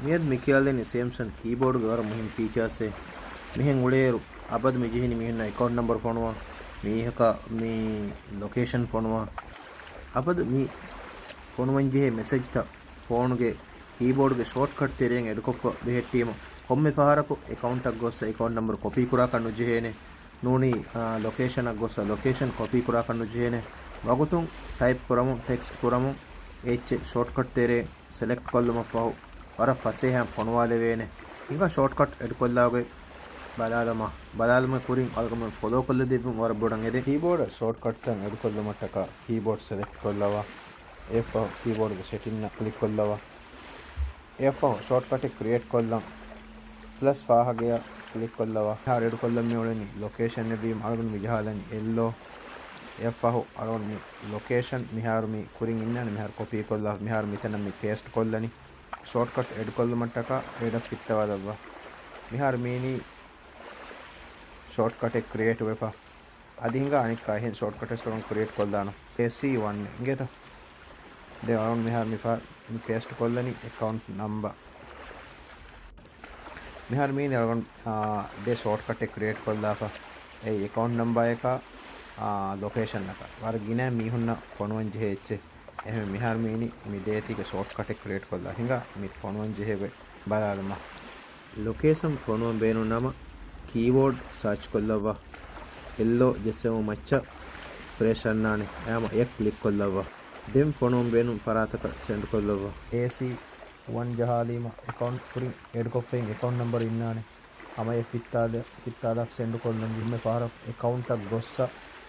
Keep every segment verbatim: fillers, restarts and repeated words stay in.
މިއަދު މި ކިޔާލެނީ ސޭމްސަން ކީބޯޑްގެ ވަރަށް މުހިންމު ފީޗާސްއެއް. މިހެން އުޅޭއިރު އަބަދު މި ޖެހެނީ މީހުންނަށް އެކައުންޓް ނަމްބަރު ފޮނުވާ، މީހަކަށް މި ލޮކޭޝަން ފޮނުވާ. އަބަދު މި ފޮނުވަން ޖެހޭ މެސެޖްތައް ފޯނުގެ ކީބޯޑްގެ ޝޯޓްކަޓް ތެރެއިން އެޑްކޮށްފަ ބެހެއްޓީމަ، ކޮންމެ ފަހަރަކު އެކައުންޓަށް ގޮއްސަ އެކައުންޓް ނަމްބަރު ކޮޕީ ކުރާކަށް ނުޖެހޭނެ. ނޫނީ، އާ، ލޮކޭޝަނަށް ގޮއްސަ ލޮކޭޝަން ކޮޕީ ކުރާކަށް ނުޖެހޭނެ. ވަގުތުން ޓައިޕް ކުރަމުން، ޓެކްސްޓް ކުރަމުން އެއްޗެއް ޝޯޓްކަޓް ތެރޭ ސެލެކްޓް ކޮށްލުމަށްފަހު، ވަރަށް ފަސޭހައިން ފޮނުވާލެވޭނެ. ހިނގާ ޝޯޓްކަޓް އެޑްކޮށްލާގޮތް ބަލާލަމާ. ބަލާލުމުގެ ކުރިން އަޅުގަނޑުމެން ފޮލޯ ކޮށްލަދެއްވުން ވަރަށް ބޮޑަށް އެދެ. ކީބޯޑަށް ޝޯޓްކަޓްތައް އެޑްކޮށްލުމަށްޓަކާ ކީބޯޑް ސެލެކްޓް ކޮށްލަވާ. އެއަށްފަހު ކީބޯޑްގެ ސެޓިންއަށް ކްލިކް ކޮށްލަވާ. އެއަށްފަހު ޝޯޓްކަޓެއް ކްރިއޭޓް ކޮށްލަން. ޕްލަސް ފާހަގަޔަށް ކްލިކް ކޮށްލަވާ. މިހާރު އެޑްކޮށްލަން މިއުޅެނީ ލޮކޭޝަން އެއްވީމަ އަޅުގަނޑު މި ޖަހާލަނީ އެއްލޯ. އެއަށްފަހު އަޅުގަނޑު މި ލޮކޭޝަން މިހާރު މި ކުރިން އިންނާނެ މިހާރު ކޮޕީ ކޮށްލާ މިހާރު މިތަނަށް މި ޕޭސްޓް ކޮށްލަނީ. ޝޯޓްކަޓް އެޑްކޮށްލުމަށްޓަކާ އެޑަށް ފިއްތަވާލައްވާ. މިހާރު މީނީ ޝޯޓްކަޓެއް ކްރިއޭޓް ވެފަ. އަދި ހިނގާ އަނެއްކާ އެހެން ޝޯޓްކަޓެއް ސޮރުން ކްރިއޭޓް ކޮށްލާނަ. އޭސީ ވަން އިނގޭތަ؟ ދެ އަޅުން މިހާރު މި ފާ-، މި ޕޭސްޓް ކޮށްލަނީ އެކައުންޓް ނަމްބަ. މިހާރު މީނީ އަޅުގަނޑު، އާ، ދެ ޝޯޓްކަޓެއް ކްރިއޭޓް ކޮށްލާފަ. އެއީ އެކައުންޓް ނަމްބާއަކާ، އާ، ލޮކޭޝަންއަކާ. ވަރަށް ގިނަ މީހުންނަށް ފޮނުވަން ޖެހޭ އެއްޗެއް. އެހެން މިހާރު މީނީ މި ދޭތީގެ ޝޯޓްކަޓެއް ކްރިއޭޓް ކޮށްލާ. ހިނގާ މި ފޮނުވަން ޖެހޭ ގޮތް ބަލާލަމާ. ލޮކޭޝަން ފޮނުވަން ބޭނުން ނަމަ، ކީބޯޑް ސާޗް ކޮށްލައްވާ. އެއްލޯ ޖެއްސެވުމަށް މައްޗަށް ފްރެޝް އަންނާނެ. އައިމަ އެއަށް ކްލިކް ކޮށްލައްވާ. ދެން ފޮނުވަން ބޭނުން ފަރާތަކަށް ސެންޑް ކޮށްލައްވާ. އޭސީ ވަން ޖަހާލީމަ އެކައުންޓް ކުރިން އެޑްކޮށްފައި އެކައުންޓް ނަމްބަރު އިންނާނެ. ހަމަ އެ ފިއްތާލަ-، ފިއްތާލާފަ ސެންޑް ކޮށްލަން ވީ. ކޮންމެ ފަހަރަކު އެކައުންޓަށް ގޮއްސަ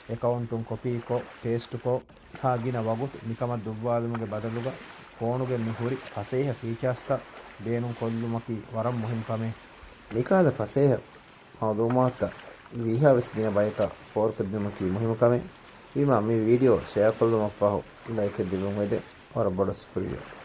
އެކައުންޓުން ކޮޕީކޮށް، ޕޭސްޓްކޮށް، ހާ ގިނަ ވަގުތު މިކަމަށް ދުއްވާލުމުގެ ބަދަލުގަ ފޯނުގެ މި ހުރި ފަސޭހަ ފީޗާސްތައް ބޭނުން ކޮށްލުމަކީ ވަރަށް މުހިންމު ކަމެއް. މިކަހަލަ ފަސޭހަ މައުލޫމާތުތައް ވީހާވެސް ގިނަ ބަޔަކަށް ފޯރުކޮށްދިނުމަކީ މުހިންމު ކަމެއް. ވީމާ މި ވީޑިއޯ ޝެއާކޮށްލުމަށްފަހު ލައިކެއް ދެއްވުން އެދެން. ވަރަށް ބޮޑަށް ޝުކުރިއްޔާ.